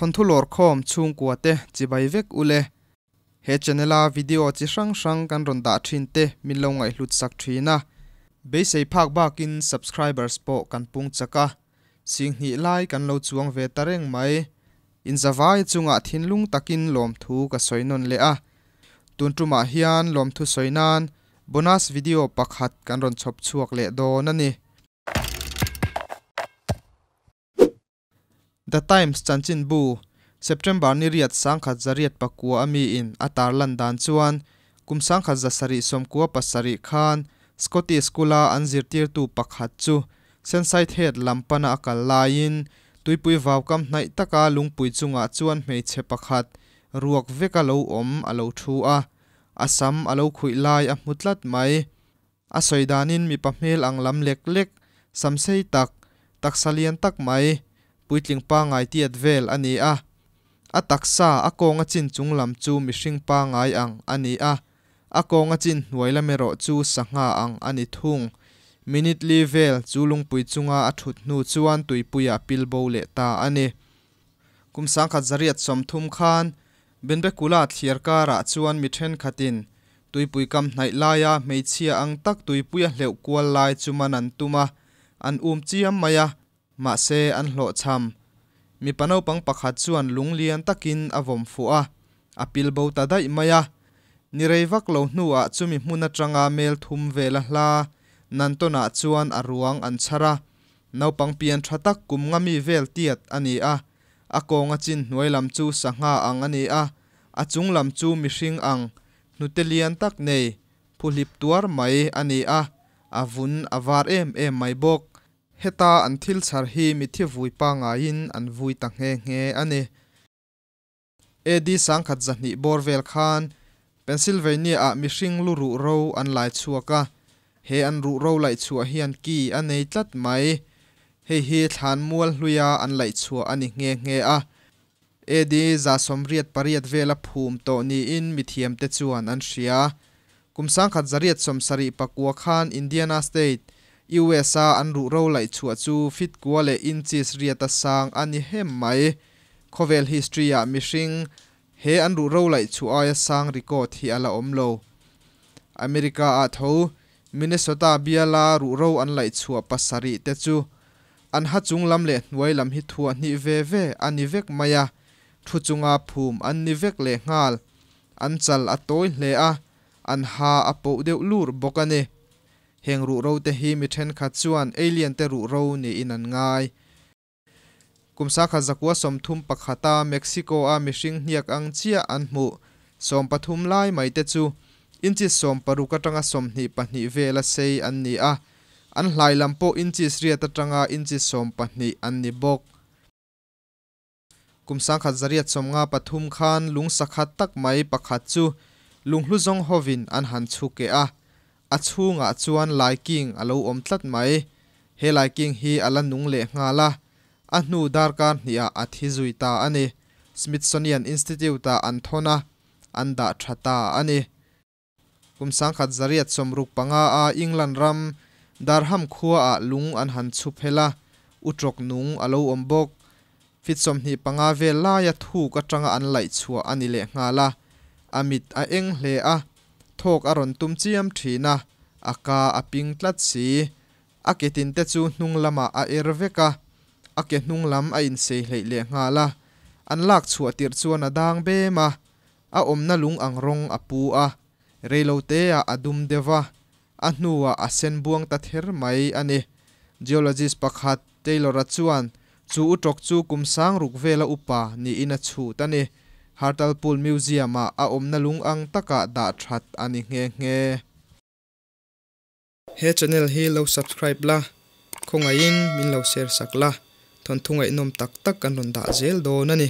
Thawnthu lawrkhawm chhungkua te chibai vek ule. He channel a video chi hrang hrang kan rawn dah thin te min lo ngaihhlut sak thin a. Beisei phak bakin subscribers pawh kan pung chak a, singhnih lai kan lo chuang ve ta reng mai. Inzavai chungah thinlung takin lawmthu ka sawi nawn leh a. Tun tumah hian lawmthu sawi nan bonus video pakhat kan rawn chhawp chhuak leh dawn a ni. The Times chanchinbu, September ni riat 1909 a miin a tarlan dan chuan kum 1797 khan Scottish School-a an zirtirtu pakhat chu Senside Head lam pana a kal laiin tuipui vaukam hnaih taka lungpui chungah chuan hmeichhe pakhat ruak veka lo awm a lo thu a, a sam a lo khuih lai a hmu tlat mai. A sawi danin mipa hmel ang lam lek lek, samsei tak, taksa lian tak mai, puitling pangngai tiat vel a ni a. A taksa, a kawnga chin chung lam chu mihring pangngai ang a ni a, a kawnga chin hnuai lam erawh chu sangha ang a ni thung. Minute li vel chu lungpui chunga a thut hnu chuan tuipuiah pilbo leh ta a ni. Kum 1930 khan Benbekula thliar karah chuan mi thenkhatin tuipui kam hnaih laia hmeichhia ang tak tuipuia hleuh kual lai chu man an tum a, an um chiam mai a, mahse an hlawhchham. Mipa naupang pakhat chuan lung lian takin a vawm fuh a, a pil bo ta daih mai a. Ni rei vak lo hnuah chumi hmun atanga mel thum vela hla Nantonah chuan a ruang an chhar a, naupang pian tha tak kum nga mi vel tiat a ni a. A kawnga chin hnuai lam chu sangha ang a ni a, a chung lam chu mihring ang, hnute lian tak nei, phuhlip tuar mai a ni a, a vun a var em em mai bawk. Heta an thil chhar hi mithi vui pangaiin an vui ta nghe nghe a ni. AD 1200 bawr vel khan Pennsylvania-ah mihring lu ruh ro an lai chhuak a, he an ruh ro laih chhuah hian ki a nei tlat mai. Hei hi thlan mual hluia an laih chhuah a ni nghe nghe a. AD 188 vela phum tawh niin mithiamte chuan an hria. Kum 1879 khan Indiana State, US-a an ruh ro laih chhuah chu fit kua leh inches riata sang a ni hem mai. Khawvel history-ah mihring he an ruh ro laih chhuah aia sang record hi a la awm lo. America-ah tho Minnesota biala ruh ro an laih chhuah pasarih te chu an ha chung lam leh hnuai lam hi thuah hnih ve ve a ni vek mai a, thu chunga phum an ni vek leh nghal. An chal a tawi hle a, an ha a poh deuh lur bawk a ni. Heng ruh ro te hi mi thenkhat chuan alien te ruh ro niin an ngai. Kum 1931-a Mexico-a mihring hniak ang chiah an hmuh 13 lai mai te chu inches 60 atanga 22 vela sei an ni a, an hlai lam pawh inches 8 atanga inches 12 an ni bawk. Kum 1853 khan lung sakhat tak mai pakhat chu lunghlu zawng hovin an han chhu keh a, a chhungah chuan laiking a lo awm tlat mai. He laiking hi a la nung leh nghal a, a hnu darkar hniah a thi zui ta a ni. Smithsonian Institute-ah an thawn a, an dah tha ta a ni. Kum 1965-a England ram Durham khuaah lung an han chhu phel a, utrawk nung a lo awm bawk. Fit 25 vel laia thuk atanga an laih chhuah a ni leh nghal a, a mit a eng hle a, thawk a rawn tum chiam thin a, a ka a ping tlat si. A ke tin te chu hnung lamah a er vek a, a ke hnung lam a insei hleih leh nghal a, an lak chhuah tirh chuan a dang bem a, a awmna lung ang rawng a pu a, reiloteah a dum deuh a, a hnuah a sen buang ta ther mai a ni. Geologist pakhat Taylor-a chuan chu utawk chu kum 6000 vela upa niin a chhut a ni. Hartlepool Museum-ah a awmna lung ang takah dah that a ni nghe nghe. He channel hi lo subscribe la, khawngaihin min lo share sak la, thawnthu ngaihnawm tak tak kan rawn dah zel dawn a ni.